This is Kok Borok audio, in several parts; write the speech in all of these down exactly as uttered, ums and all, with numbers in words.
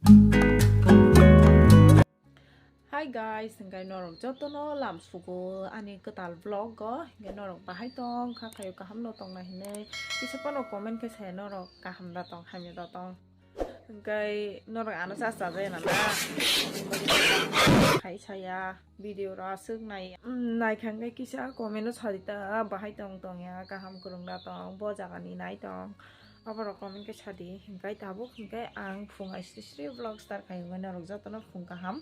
Hi guys, hingkai norok jotono lam sugo ani kwtal vlog o, hingkai norok bahai tong kha, khayo kaham no tongna hinwi kisa phano comment khe saya norok kaham da tong, hamya da tong. Hingkai norok ano cha cha jai na na. Khai saya video ro aswk nai, mm, nai kha hingkai kisa comment o sadi ta bahai tong tong ya, kaham kwrwng da tong, bo jaga ni nai tong. Aborok comment khe sadi, hingkai tabuk hingkai ang phung aisri sri vlog start khai hingkai norok jotono phung kaham.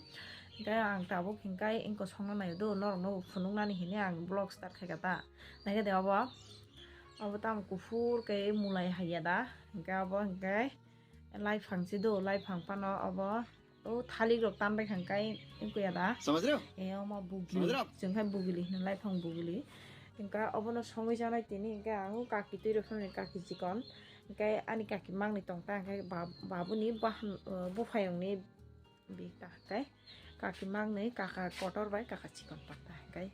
Hingkai ang tabuk hingkai engko songna naio do, norokno phunuknani hinwi ang vlog start khai kha ta. Naikhe de obo, obo tamo kuphur khe mulai haiya da, hingkai obo hingkai laiphang se do, laiphang phano obo. O thalik rok tan bai kha hingkai wngkha ya da. Samajrao? E, omo bugli. Samajrao? Chwng khai bugli hino, laiphang bugli. Hingka obono songwi janai tini hingke ang kaki twi rok phano kaki chikon. Hingke ani kaki mangni tong ta hingke ba-, babuni bahan, uh, buphayungni bita hingke kaki mangni kaka kotor bai kaka chikon pakta hingke.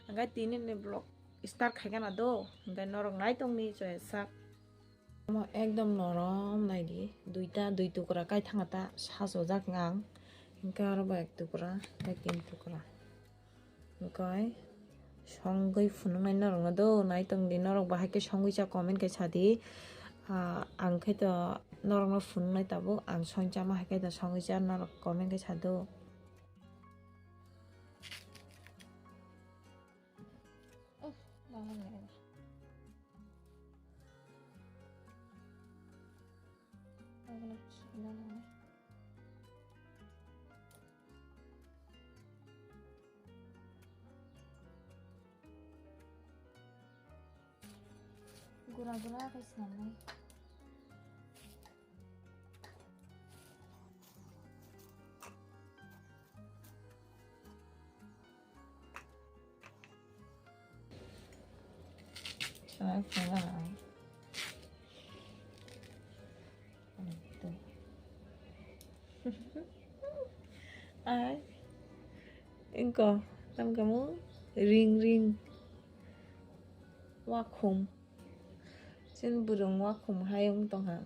Hingke tini ni vlog start khaikha na do, hingke norok nai tongni choya sak. Omo ekdom norom naidi, duita, dui tukra kai thangkha ta, sajojak ang, hingke aro bo ek tukra, tei tin tukra. Hingke songwi phunuknai norokno do, nai tongdi norok bahai khe songwi cha comment khe sadi. Ah, ang khe to norokno phunuknai tabuk, ang song chama hai khe to songwi cha norok comment khe sado. Gura gura khe swnamnai. Chwng phunukna nangnai. Ai, engko, tam kamu ring ring. Wakhum. Chini bwrwng wakhum hai wng tongkha.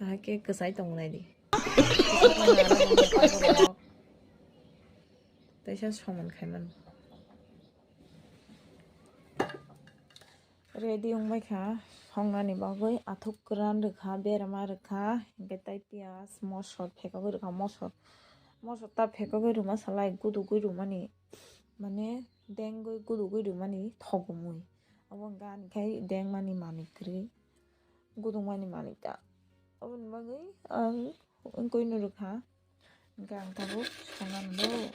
Ahai khe kwchai tong nai di. Teisa somon khai mano. Ready wng bai kha songnani bagwi, athuk kwran rwkha, berma rwkha, hingke tei piyaj, mosor phekogwi rwkha, mosor, mosor ta phekogwi rwma salai gudugwi rwmani, mane dengwi gudugwi rwmani thogumui. Obo hwnka ani khai dengmani manwi kwrwi, gudungmani manwi ta. Oboni bagwi ang wngwi no rwkha, hingke ang tabuk songna nango.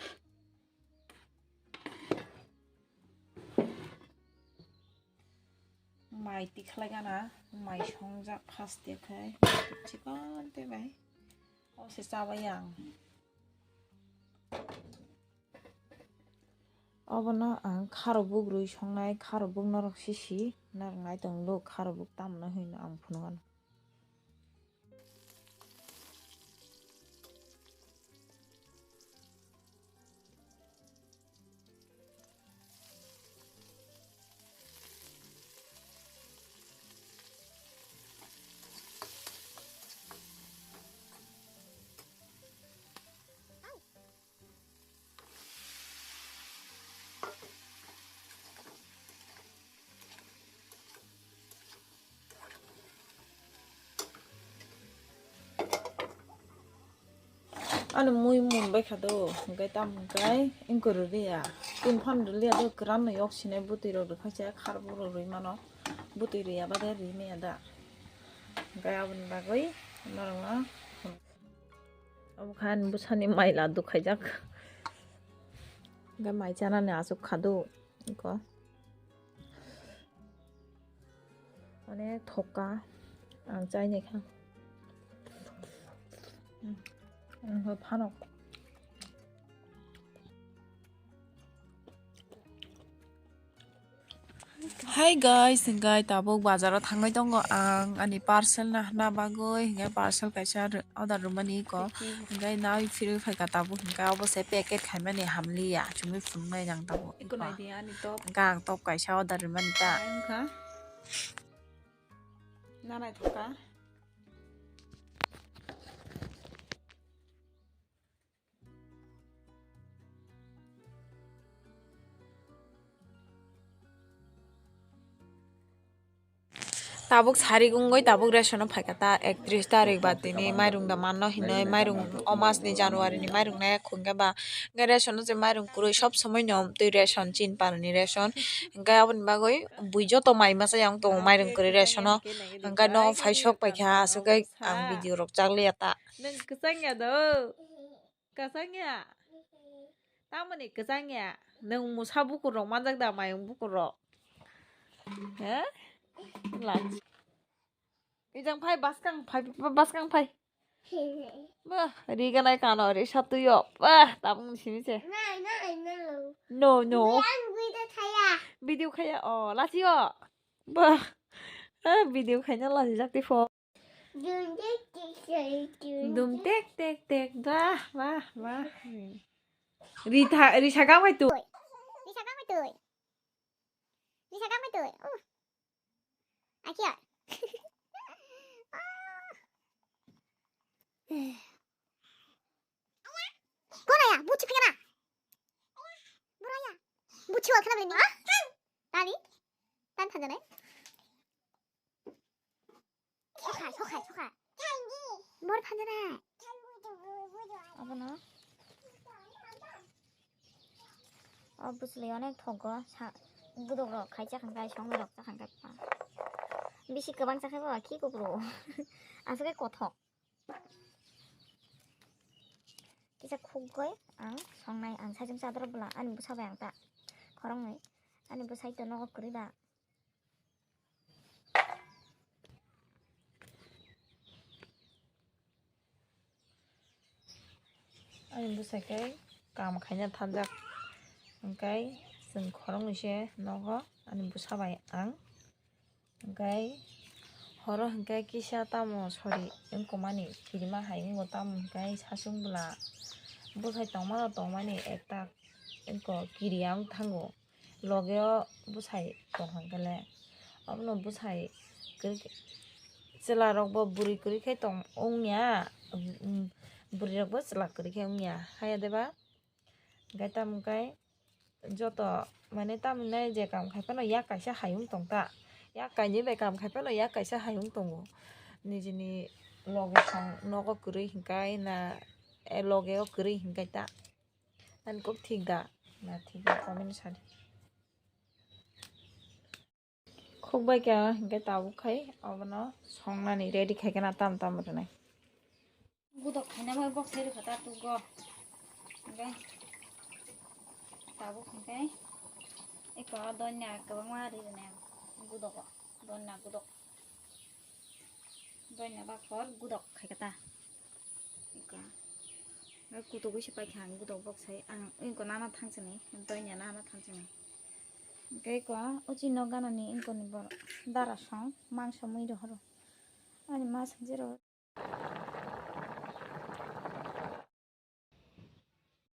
Mai tikhlai gana, mai songjak haste khai, chikon te bai. O se chabai ang. Obono ang kharobuk rwi songnai, kharobuk norok sisi, norok nai tonglo, kharobuk tamno hino ang phunukgano. Ani mui mun bai kha do, hingke tam hingke wngkor rwliya. Tin phan rwliya do, kwran no yok sinai bwtwi rok rwkha se, khar bo rok rwi mano. Bwtwi rwya bade rwi maya da. Hingke aboni bagwi norokno. Obo kha ani bwsani mai ladu khaijak. Hingke mai chanani aswk kha do, eko. Onek thokka ang chainai kha. Hmm. Ang hoi phano. Hi guys, hingkai tabuk bazaro thangwi tongo ang ani parcel na hwna bagwi, hingkai parcel kaisa order rwmani ko, hingkai nawi phirwi phaikha tabuk, hingkai obo se packet khaimani hamliya, chumui phunuknai jang tabuk. Eko nai di ani top. Hingkai ang top kaisa order rwmani ta. Ang kha. Na naithok kha. Tabuk sarik wngwi tabuk ration o phaikha ta, ektrish tarik ba tini mairung da manno hinwi, mairung o mas ni January ni mairung nai khungkhe ba, hwnkhe ration o je mairung kwrwi sob somoi no twi ration chin parni ration, hwnkhe aboni bagwi bui joto mai masa yang tongo mairung kwrwi ration o, hwnkhe nogo phai sok paikha aswk khe ang video rok chak liya ta. Nwng kwchang ya do? Kwchang ya? Tamoni kwchang ya? Nwng musa bukur rok manjak da, mayung bukur rok? He? Lach. Ijang phai, baskang phai, baskang phai. Bah, ri ganai kano, ri satwi yo. Bah, tabung simi se. No, no. Video khaya. Video khaya, oh, lasi yo. Bah, ah, video khaina lasi jak ti pho. Dum tek tek tek, bah, bah, bah. Rita, Risa gamai tu. Risa gamai tu. Risa gamai tu. Uh. Akia. Boraya, buchi phikana. Boraya, buchi wa khana bini. Tani, tan thanjane. Sokhai, sokhai, sokhai. Bor phanjana. Abono. O bwswlwi onek thogo, sa-, gudok rok khai chakhan khai, songwi rok chakhan khai pa. Bisi kwbang chakhai ba, khi kupru. Aswk khe kothok. Kisa khukgwi ang songnai, ang saichung chadorok bwla, ani bwsa bai ang ta khoroknwi, ani bwsai to nogo kwrwi ba. Ani bwsai khe kam khaina thanjak, hwnkhe chwng khoroknwi se nogo ani bwsa bai ang. Hwnkhe horo hwnkhe kisa tamo sori wngkukmani kirima hai wngo, tamo hwnkhe sachung bwla bwsai tongmano tongmani ekta wngkuk kiriya wng thango. Loge o bwsai tong hwnkhe le, obono bwsai kwrwi khe, chwla rok bo bwrwi kwrwi khe tong wngya, um, bwrwi rok bo chwla kwrwi khe wngya, haya de ba? Hwnkhe tamo khe joto, mane, tamo hinai je kam khai phano yak kaisa hayung tong ta, yak kainwi bai kam khai phano yak kaisa hayung tongo, nijini loge song nogo kwrwi hwnkhe na, eh, loge o kwrwi hwnkhe ta. Ani kok thik da? Na thik da, comment sadi. Khukbai kha hwnkhe tabuk khai obono songnani ready khai khana tam tam rwnai. Gudok khaina bai bok sai rwkha ta tugo. Hwnkhe tabuk hwnkhe eko donya kwbangma ri rwnai ang gudogo, donya gudok. Doina bakhor gudok khai kata. Iko. Ngai kutuk wi se paikha ang gudok bok sai. Ang ingko nana thangsani, doina nana thangsani. Hwnkhe iko uchi nok ganani ingkoni borok dara song mangso mui rohoro. Ani ma sanjiro.